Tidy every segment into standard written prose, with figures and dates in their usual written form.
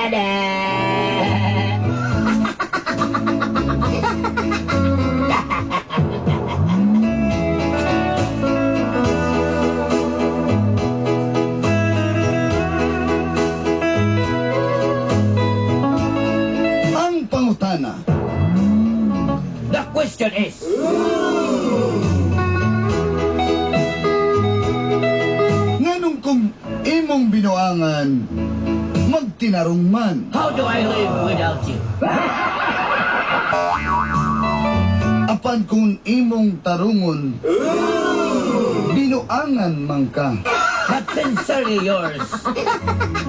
Da-da-da. Ang pangutana, The question is, nganong kung imong binuangan, magtinarong man? How do I live without you? Apan kung imong tarungon, binuangan man ka? But sincerely yours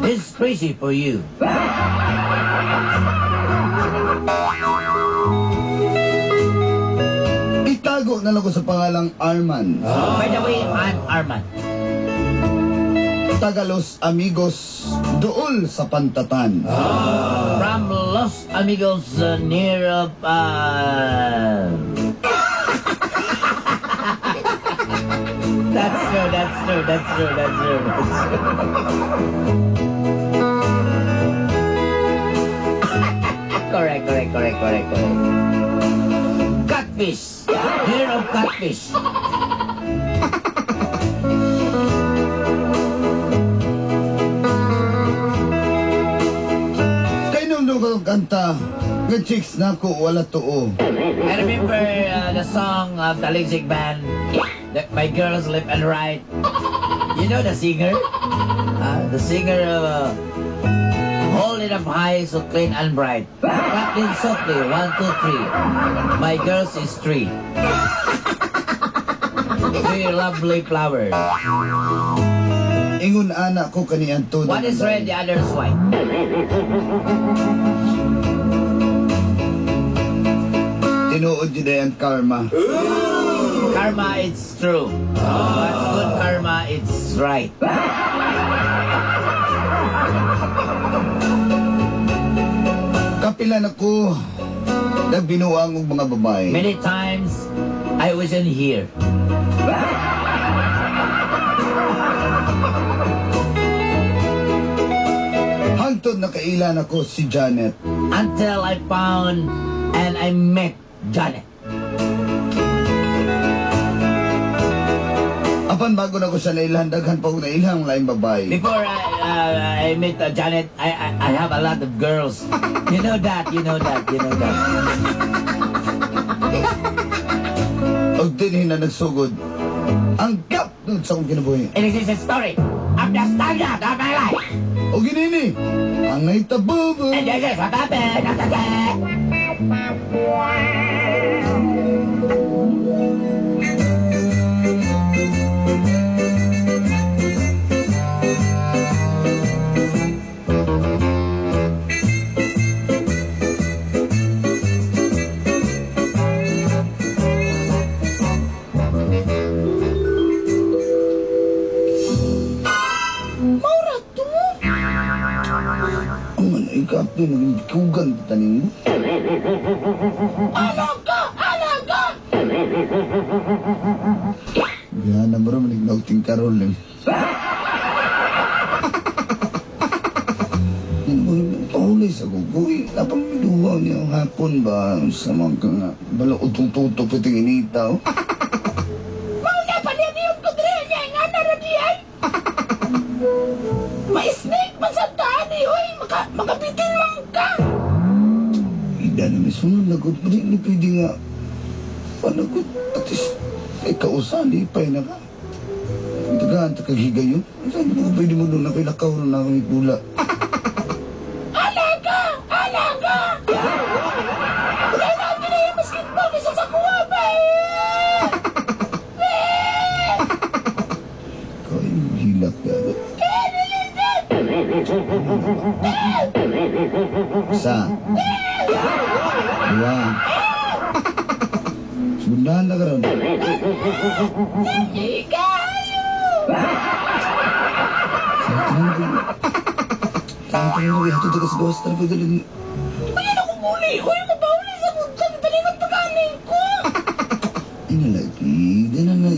is crazy for you. Itago na lang ko sa pangalang Arman. By the way, I'm Arman. Tagalos Amigos, dool sa Pantatan. From Los Amigos near That's true, that's true, that's true, that's true, that's true. Correct, correct, correct, correct, correct. Catfish. Near of catfish. Kay nung nung kanta, nga chicks na ko wala tuo. I remember the song of the Leipzig band, that My Girls Left and Right. You know the singer? The singer of Hold It Up High So Clean and Bright. Clapping softly, one, two, three. My girls is three. Three lovely flowers. Ingon ana ko kaniang to. One is red, the other is white. Tinuod yun ang karma. Karma, it's true. What's good karma, it's right. Kapilan ako, nagbinuang og mga babae. Many times, I wasn't here. Hangtod nakailan ako si Janet. Until I found and I met Janet. Apan bago na ko siya nailhan, daghan pa ko nailhan ang laing babae. Before I met Janet, I have a lot of girls. You know that, you know that, you know that. Og dinhi na nagsugod. Ang gap nun sa akong kinabuhi. And this is a story of the standard of my life. O ginini, ang nahitabo. And this is what happened. Maura to. Ang ano, ikap din, naging kugan tanin mo. Alaga! Alaga! Yan, na bro, manig karol eh. Pahuli sa kukuy. Napang duwa niya ang hapon ba sa mga ka nga. Balaod tong tutok piting initaw. Mauna pa niya niyon ko dre niya nga naradi ay. May snake man sa tani oy, makabitin man ka. Ida na may sunod na ko. Pwede, hindi pwede nga. Paano ko? At least, ay kausali, pay na ka. Tagaan, takaghigayon. Saan mo pwede mo doon? Ako'y lakaw na akong ipula. Alaga, alaga. Wala na ang ginaya maskin pa bisa sa kuha ba eh. Kay hilak ka. Sa. Dua. Sundan na karon. Ikayo. Sa tanong. Tanong tanong hatod ka sa gawas tara pagaling. Ayan ako muli, oy mabauli sa buntag talingot pagaling ko. Ina lagi, di na na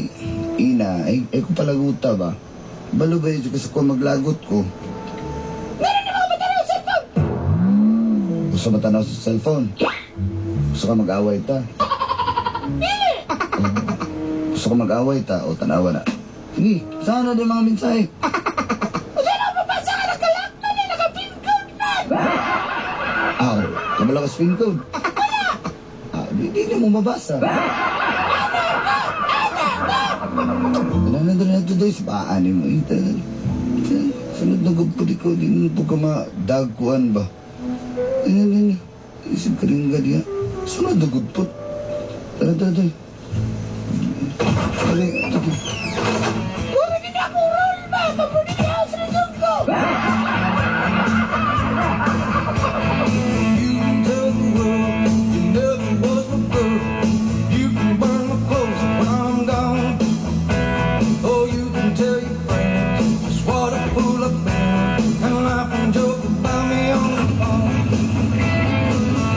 ina ay ko palaguta ba. Balo ba yun kasi ko maglagot ko. Meron na mga batara sa pag. Gusto mo tanaw sa cellphone? Gusto ka mag-away ta? Dili! Gusto ka mag-away ta? O tanawa na. Sige, saan na din mga mensahe? Unsa na mabasa ka nakalak man eh, naka-pin code man! Ah, kamala ka pin code. Ah, di na mo mabasa. Ano na na ito doy sa paan mo. Eh, sunod na gupod ko, di mo po ka madagkuan ba? Ano na isip ka rin gadi ha. Sunod na gupod. Tara, tara, tara. Tara, tara. Puro din ako roll ba? Pabuli niya sa result ko! You can tell the world you never was my girl. You can burn my clothes when I'm gone. Oh, you can tell your friends just what a fool I've been, and laugh and joke about me on the phone.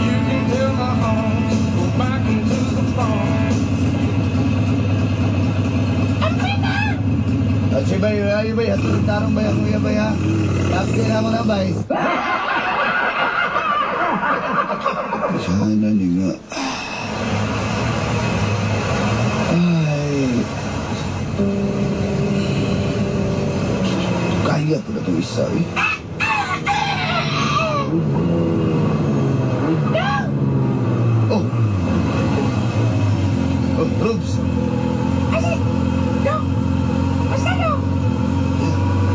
You can tell my arms go back into the farm. Ah, sige bay, ayo bay, hatulog tarong bay, ang kuya bay ha. Taxi na ako na bay. Sana ni nga. Ay. Kaya po na itong isa eh. Oh. Oh, Rubes. Ay, dong! Basta dong!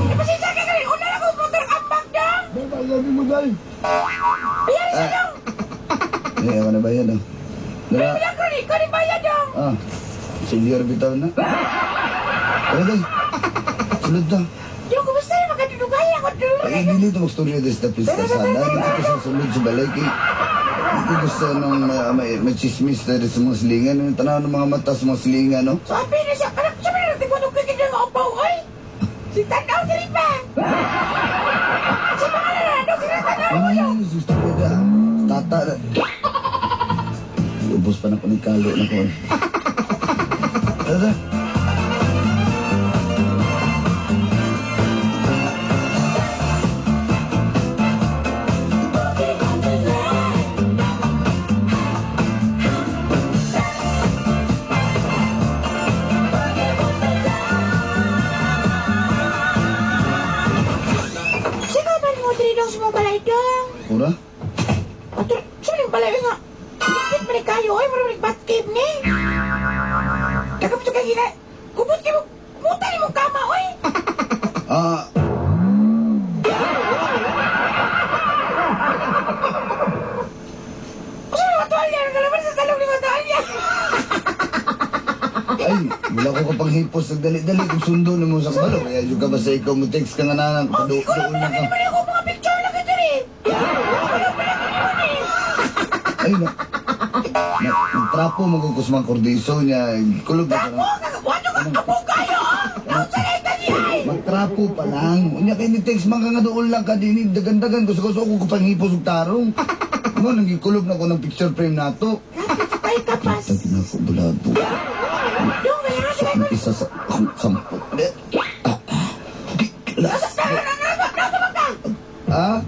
Eh, pasensya ka rin! Una lang akong motor ambag dong! Bay, mo dahil. Ayan siya dong! Eh, ako na ba yan oh. Dala. Bilang ko rin, ikaw rin bayad dong! Ah, senior bitaw na. Tara day. Sulod na. Dong, kumusta yung makadudugay ako dong? Ay, dili ito magstorya des tapis ka sana. Dito ko sa sulod sa balay kay hindi ko gusto nung may chismis na sa mga silingan. Yung tanaw ng mga mata sa mga silingan, no? So, api na siya. Kanak, sabi na natin kung anong kikita nga upaw, oy! Si Tanaw diri pa! Sa mga na, dong, sila tanaw mo Ano dong! yun? Gusto ko na. Tata na. Ubos pa na ko ng kalo na ko. Tara, tara. Sige man mo diri dong sa mga balay dong. Ura? Ato, sa yung balay nga. Ligpit man ni kayo, oy, marunong bat cave ni. Dagap ito kay gina. Kubot kayo mo, kumuta ni mong kama, oy. Ah, Usa na matualya, nagalaman sa salong ni matualya. Ay, wala ko kapang hipos nagdali-dali kung sundo na mo sa kabalo. Kaya yung ka ba sa ikaw mo text ka nga na Oh, doon ikaw na lang ka. naman ako mga picture lang ito rin. Ikaw lang naman ni. Ay, na, na, nagtrapo mo ko sa mga kordiso niya. Kulog na Trapo, kakabuhat ka, kapo kayo. Naunsa na ito niya. Magtrapo pa lang. Unya kay ni text man ka nga doon lang ka din. Dagan-dagan. Gusto ko ko pang hipos og tarong. Mo nang gikulob na ko ng picture frame nato. Kapit kay kapas. Tagin ako bulabo. Dong, kaya nga Sa akong isa sa akong sampo. Ah, Gilas. Ah,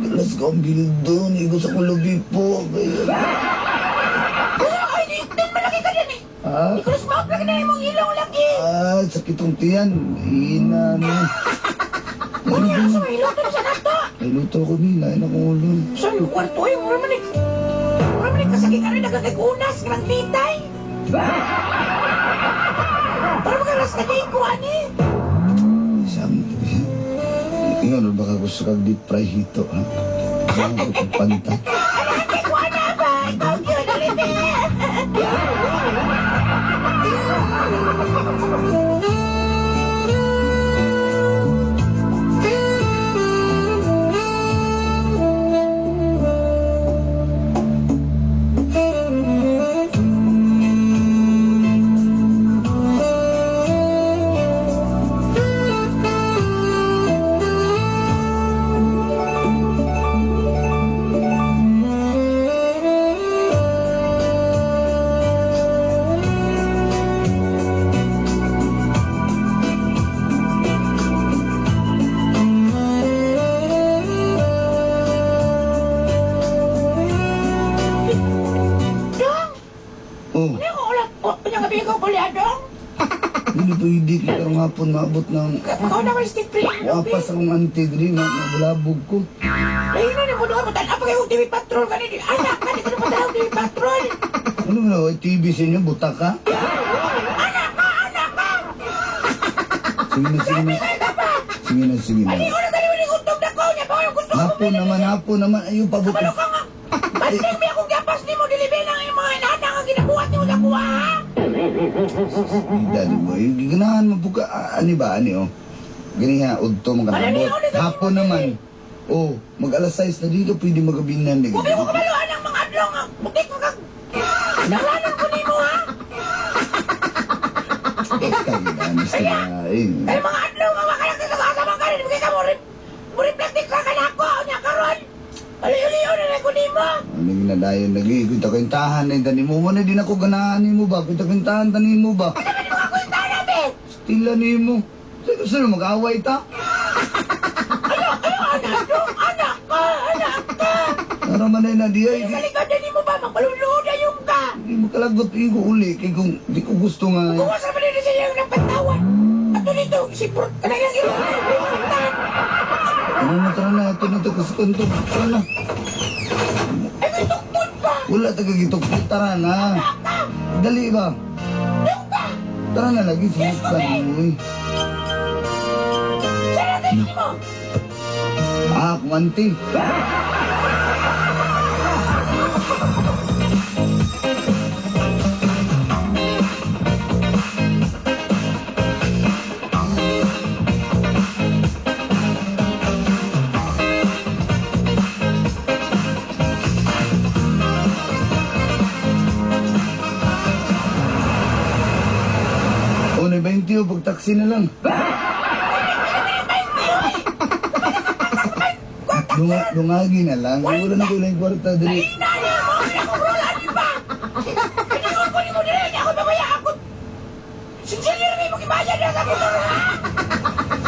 gilas ko ang bildon. Igo sa akong lubi po. Ay, di, malaki ka din eh. Ah, Nicholas Mount lagi na imong ilong lagi. ah, sakit tong tiyan. Ina no. Unya, sa may luto sa nato. Ay, luto ko nila. Ay, akong ulo. Sa yung kwarto ay, mura man eh. Mura man eh, kasagi ka rin nagkakagunas, ngang bitay. Para makaras ka di ko, ani. Siyam. Ingon, baka gusto kag deep fry hito, ha? Ano ko panta? Ay, ko ana ba? Ikaw yun, Oliver. Hindi pwede kay karong hapon maabot ng Pakaw na stick free. wapas akong auntie diri nga nabulabog ko. Dahil na mo doon, matan-aw pa kayo TV Patrol kanini. Anak ka, di ko na matanaw TV Patrol. Ano mo na, TV sa inyo, buta ka? Anak ka, anak ka! Sige na, sige na. Sige na, sige na. Hindi ko na taliwan yung untog na ko. Niya pa yung gusto ko. Hapon naman, ayaw pabot. Kabalo ka nga. Banding mi akong gapas ni mo, dilibe na yung mga inana nga ginabuhat ni mo sa kuha, ha? Dali mo, yung giganahan mo po ka, ani ba, ani oh. Gani ha, udto mga Ano nabot. ni- Hapon naman. Oh, mag alas 6 na dito, pwede magabinan. Huwag ko kabaluan ang mga adlaw nga. Bukit mo kag... Nalanan ko nimo, ha? Kailan, eh. Kaya mga adlaw nga makalang sa mga kanin, bukit ka mo mo reflecting ka kanako, nya karon. Aliyo-liyo na ko nimo. Ano yung nadayon lagi, kwenta-kwentahan na yung tani mo. Wala din ako ganahan ni mo ba? Kwenta-kwentahan tani mo ba? Ano ba ni mga kwenta na, be? Stila ni mo. Sige, sir, mag-away ta. Ayo, anak, dong, anak ka, anak ka. Para man na di ay. Sa likod na nimo ba, magpaluluod na yung ka. Hindi mo kalagot igo uli. Kay kung di ko gusto nga. Kung sa man sa iyang napantawan. Ato nito, si Pro, kanang yung ilong. Ano na, tara na. Ito na ito kasi kwento. Tara na. Ay, may tukpon pa. Wala taga gitok. Tara na. Dali ba? Tara na lagi. Sumuka mo eh. Sana tayo mo. Ah, kung auntie. O, na 20 o, pag-taxi na lang. Lungagi na lang. Wala na ko ilang kwarta diri. Inaya mo, wala akong rolan pa. Piningon ko ni mo diri, niya ako babaya ako. Sinsilyo mo gibayad na sa motor, ha?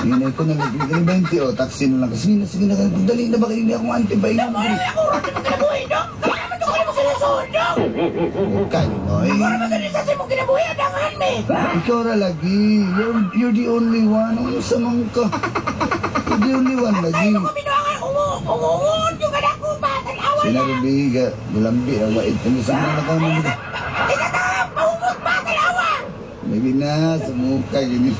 Sige na ito na lagi. Kani 20 o, taxi na lang. Sige na, sige na. Dali na ba kayo? Hindi akong auntie ba? Dong, wala na akong rolan mo kinabuhi, dong. Kaya man ko mo sinusunod, dong. Okay, oy. Wala man ganun sa imong kinabuhi, adangan me. Ikaw ra lagi. You're the only one. Ang sa ka. You're the only one lagi. Ay, mo binuangan, ungungun yung anak ko ba? Tanawa na. Sinabi ka, lambi, ang wait. Ano sa mga nakaw na Ay, isa ka, mahumot ba? Tanawa. Lagi na, sumuka, gini.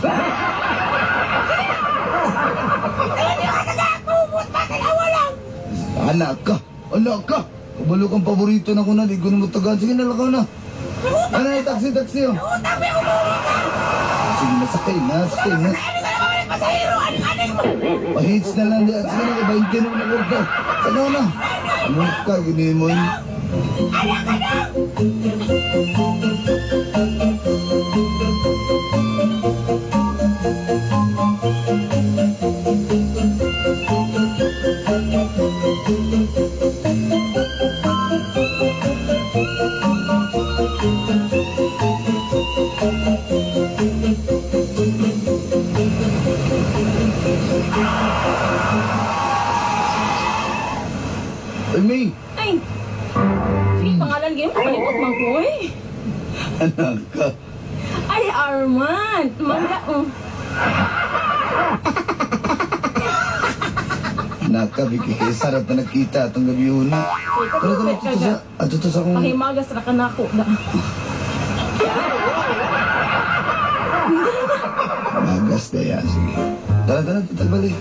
Ay, di ka taga, mahumot ba? Tanawa lang. Anak ka! Anak ka! Kabalo kang paborito na ko na, di ko na matagaan. Sige na, lakaw na. Ano na, taxi, taxi, oh. Utang mo yung umuwi. Sige na, sakay na, sakay na. Ano ka na pamalit pasahero? Aning-aning mo. Pahits na lang. Sige na, 20 na na kwarta. Sakaw na. Mukha, gini mo. Anak ka na! Uy, May! Ay! Sige, pangalan game, palipot man ko eh. Anak ka. Ay, Arman! Mangga, oh. Anak ka, Vicky. Kaya sarap na nagkita atong gabi una. Tara, tara, ato to sa, ato to sa akong... Pahimagas ra ka nako da. Magas na yan, sige. Tara, tara, tara, balik.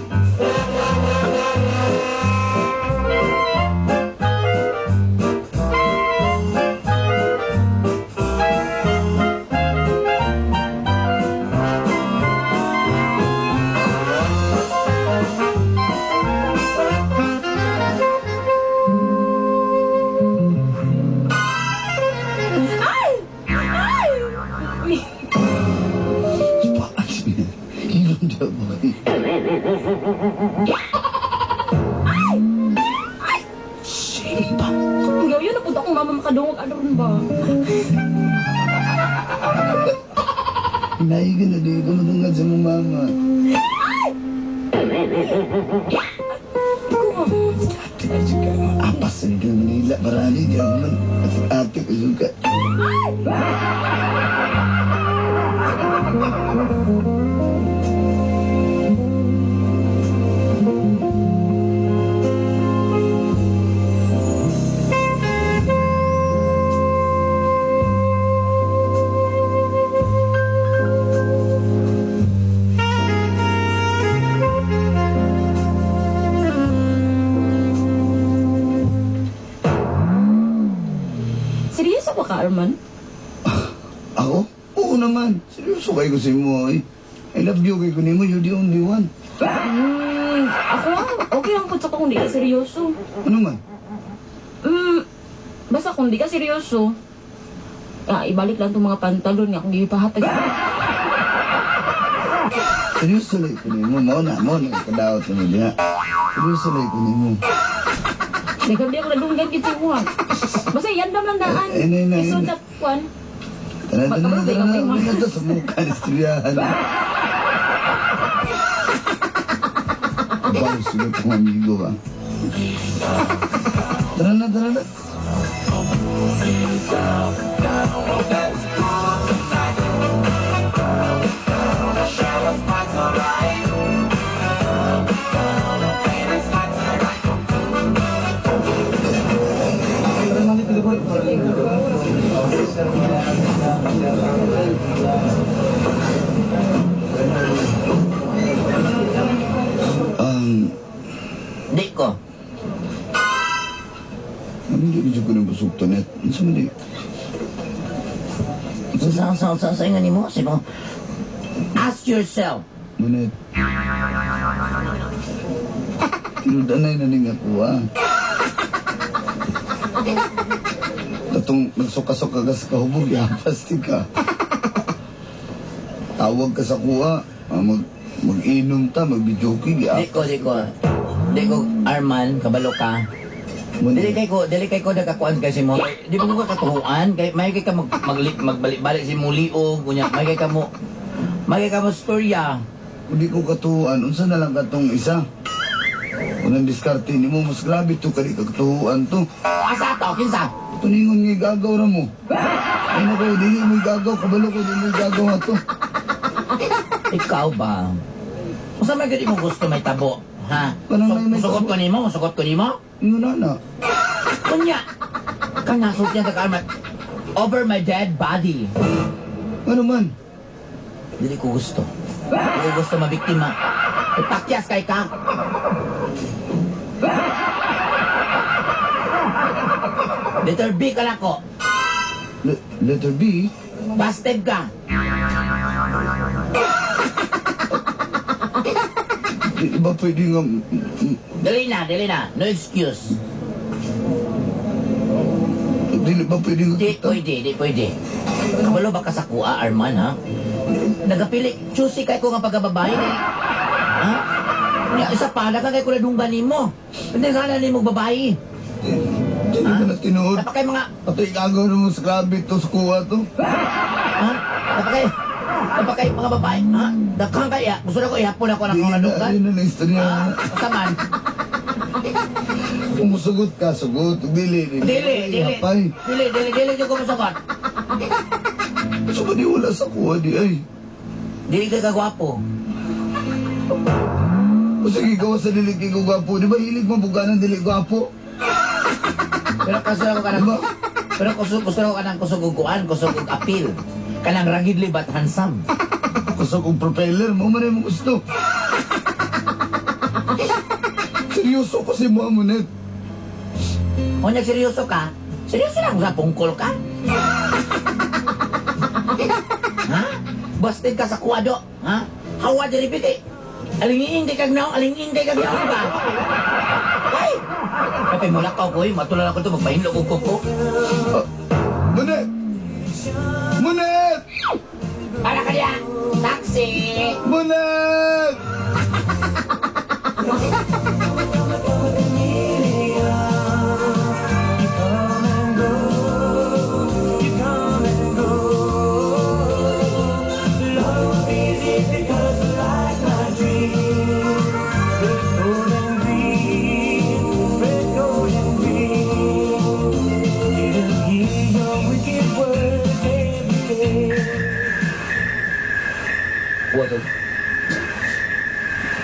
Ay! Ay! Uy, Paas niya. Ilong daw ba? Ay! Ay! Simba! Gaw yun, napunta akong mama makadungog. Ano ron ba? Hinay ka na, di ko madungad sa mong mama. Apas sa dito Manila, barani, di ako man. Ate, ate, kasuka. ba ka, Arman? Ako? Oo naman. Seryoso kayo ko sa imo, eh. I love you kay ko nimo, you're the only one. Ako ah, okay lang po sa kung di ka seryoso. Ano man? Basta kung di ka seryoso, ibalik lang itong mga pantalon nga kung ipahatag. Seryoso lang ko nimo, mao na, kadaot mo diha. Seryoso lang ko nimo. Di ako nadunggan gid sa imo. Basta yandam lang daan. Eh, eh, eh, eh. Isod sa kwan. Tara, tara, Magkaroon tara, kayo tara, may tara, sa mukha ni istoryahan. Bago siguro itong amigo ba? Tara na, tara na. Di ko. Hindi ko nang busog to net. Ano sa mali? Sa ingan nimo, sino? Ask yourself. Munet. Tinudanay na ning ako, ah. Katong nagsuka-suka ka sa kahubog, yapas di ka. Tawag ka sa kuha, mag-inom ta, mag-videoke, Di ko, di ko. Di ko, Arman, kabalo ka. Munet. Dili kay ko nagkakuan kasi mo. Di ba mo ka katuhuan? Kay may kay ka mag, magbalik-balik si muliog, kunya may kay ka mo. May kay ka mo storya. Kung di ko katuhuan, unsa na lang katong isa? Unang diskarte nimo, mas grabe to, kali ka katuhuan to. Asa to, kinsa? Tuningon nga gagaw na mo. Ay nako, di mo gagaw, kabalo ko, di mo gagaw ato. Ikaw ba? Unsa man gyud imong gusto may tabo, ha? Kanang may Musugot tabo. ko nimo, musugot ko nimo? Ingon na na. Kunya, kanasot niya ka Arman. Over my dead body. Ano man? Dili ko gusto. Dili ko gusto mabiktima. Ipakyas kay ka. Letter B ka na ko. Letter B? Busted ka. Di ba pwede nga... Dali na, dali na. No excuse. Dili ba pwede nga Di kita? pwede, di pwede. Kabalo ba ka sa kuha, Arman, ha? Nagapili, choosy kay ko nga pagkababae. Eh. Ha? Nya, isa pa, daghang kay ko nadunggan nimo. Hindi nga na nimo babae. Di ba na tinuod? Napakay mga... Ato igagaw na mo sa grabe to sa kuha to. Ha? Napakay mga babae, ha? Daghang kaya. Gusto na ko ihapon ako na Di akong na, nadunggan. di na na istorya. Ha? Unsa man? Kung musugot ka, sugot. Dili, dili. Dili, dili. Hapay. Dili, dili, dili jud ko musugot. So ba di wala sa kuha di ay? Dili ka kagwapo. O sige, gawa sa dili kay ko gwapo. Di ba hilig mabuga ng dili gwapo? Pero kaso ako kanang... Diba? Pero gusto ko kanang kusog og kuan, kusog og appeal. Kanang ruggedly but handsome. Kusog og propeller mo, man mo gusto. Seryoso kasi mo, Amonet. Kung seryoso ka, seryoso lang sa pungkol ka. Ha? Busted ka sa kuwado, ha? Hawa diri piti. Alingin kay kag naong, alingin kay kag naong ba? Ay! Kapay mula ka ko, matulala ko to magpahinlo ko kuko. Monet! Monet! Para kaya, taxi! Monet!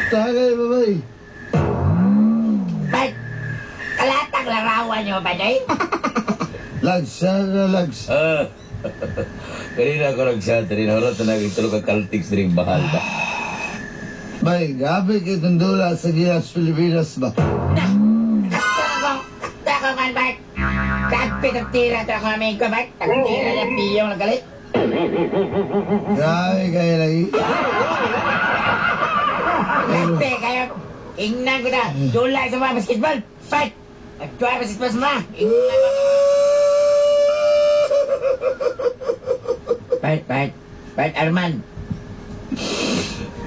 Tagay, babay. Bart, kalatang larawan niyo ba, day? Lags, lags. Kanina ako nag-chat rin. Harot na nagitulo ka Caltex rin bahal ba? Bay, grabe kay tundula sa Gilas, Pilipinas ba? Na! Kato ko! Kato ko, Bart! Ligpit ang tira ito ako namin ko, Bart. Ang tira niya, piyong nagalit. Grabe kayo lagi. Ligpit kayo. Ingnan ko na. Dulay sa mga basketball. Bart! Nagduwa basketball sa mga. Ingnan ko. Bart, Bart. Bart Arman.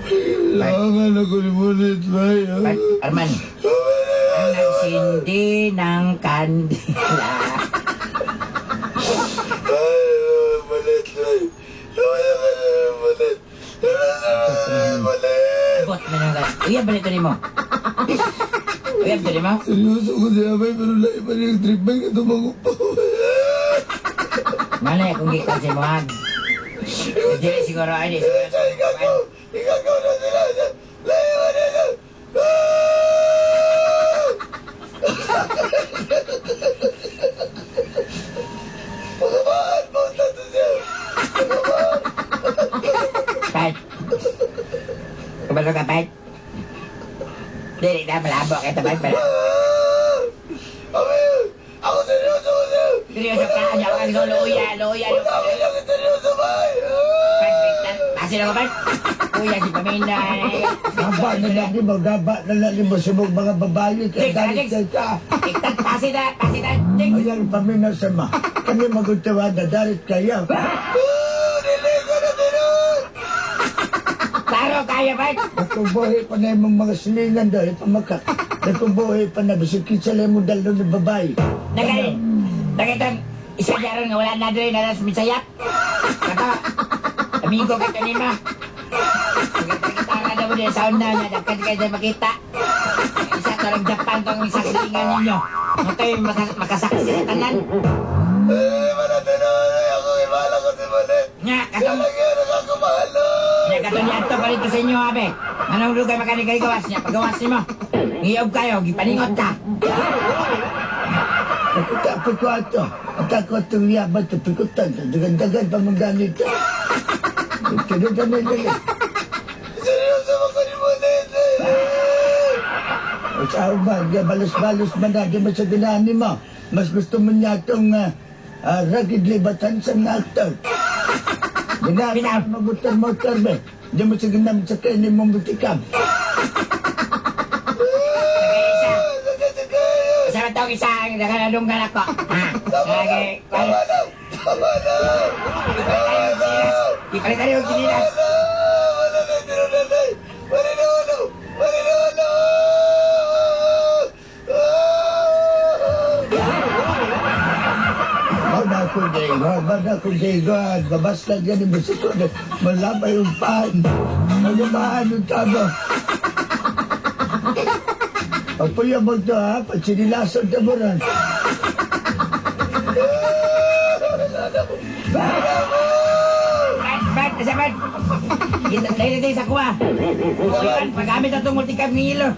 Kailangan ako ni Monet, bay. Bart Arman. Ang nagsindi ng kandila. Ay, Monet, bay. Kailangan ako ni Monet. Monet! Abot na nang Uyab ba nito nimo? Uyab to nimo? Seryoso ko siya, bay, pero lahi pa niya yung trip, bay, kaya tumango pa. Malay akong gikan si Muhag. Hindi siguro ay di siguro. Ikaw, ikaw na sila. Lahi pa niya. Pagkabaan mo, tato siya. Pat. Kabalo ka, Pat. Dili na malabo kita, Pat. Malabo. Ako, ako seryoso ko siya. Seryoso ka, ano ka gusto luya, luya, luya. Ako lang seryoso, bay. Pat, wait lang. Pasin ako, Pat. Kuya, si Paminda. Gaba na lang mo, gaba na lang mo sa mga babae. Kaya galit ka. Iktan, pasin na, pasin na. Ding. Ayan, paminaw sa ma. Kami magutawa na dalit kayo. Dili ko na tinuod! Klaro kayo, Pat. Nagkubuhi pa na yung mga silingan daw, ipamakak. Nagkubuhi pa na, bisig kinsa lang mo dalo ng babae. Nagay, nagitang isa jaron nga wala na doon na sa misayap. Kato, amigo ka kanima. Nagitara na mo din sound na niya, dagkan kayo dyan makita. Isa tarang Japan tong isa silingan ninyo. Matoy makasaksi sa tanan. Eh, wala tinuod! Ako, ibala ko si Monet. Nga, katong, Lagi na kakumahalo! nga katong niadto pa rito sa inyo, abe. Anong lugar makanig gawas niya? Pagawas nimo. Ngiyog kayo, gipaningot ka. Tapos ko ato. At ako itong yabat, pikutan. Dagan-dagan pa mong ganito. Tinod na nila. Seryoso mo ko ni Monet! O sa ba, balos-balos man na, di mo sa ginaan mo. Mas gusto mo niya itong rugged libatan sa nga actor. Ginaan mo mabutar-motor ba? Di mo sa ginaan sa kainin mo mutikam. Nagay isa. Sa tawag isa, ang nakaladunggan ako. Ha? Lagi, Tama na! Tama na! Ipalit tayo yung kinilas. Wala na, tinunanay! Wala na, wala! Wala na, wala! Wala ko daygon, wala ko daygon. Babasta dyan yung basiko. Malabay yung paan. Magabahan yung tama. Pagpuya mo ito ha, pag sinilason ka mo rin. Bat, bat, isa bat. Kita dahil dito sa kuha. Iwan, paggamit na itong multicab ng ilo.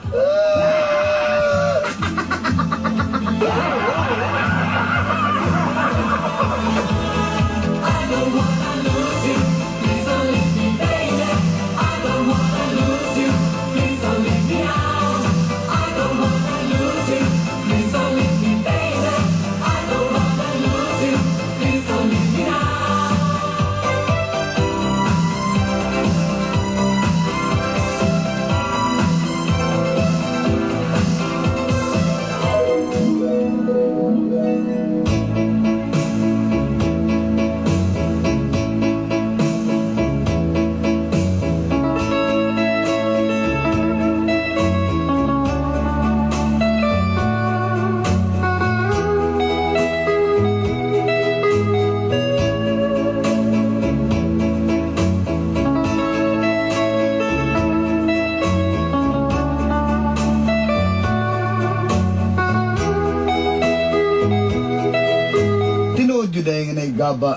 Tinuod yun dahil nga naigaba.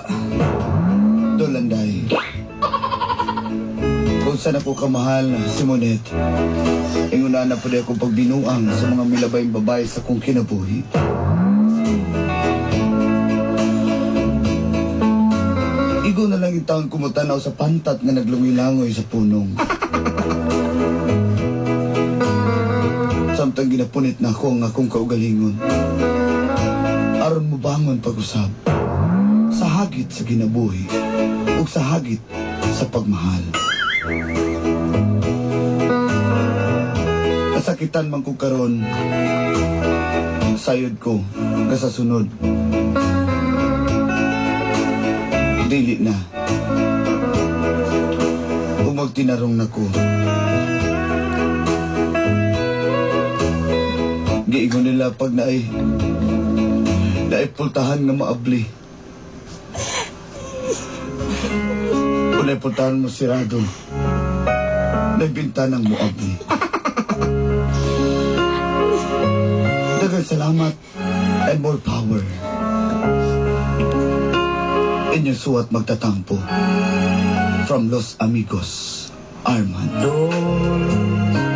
Dolanday. Kung saan ako kamahal, si Monet. Inguna na po akong pagbinuang sa mga milabayng babae sa kong kinabuhi. Igo na lang yung taon kumutanaw sa pantat nga naglungilangoy sa punong. Samtang ginapunit na ako ang akong kaugalingon. Aron mo Mubangon pag-usab sa hagit sa kinabuhi ug sa hagit sa pagmahal. Kasakitan man ko karon, sayod ko nga sa sunod dili na ug magtinarong na ko. Giingon nila pag naay naipultahan nga maabli. Kung naipultahan mo sirado, nagbintanang mo abli. Daghang salamat and more power. Inyong suwat magtatampo. From Los Amigos, Arman. Doors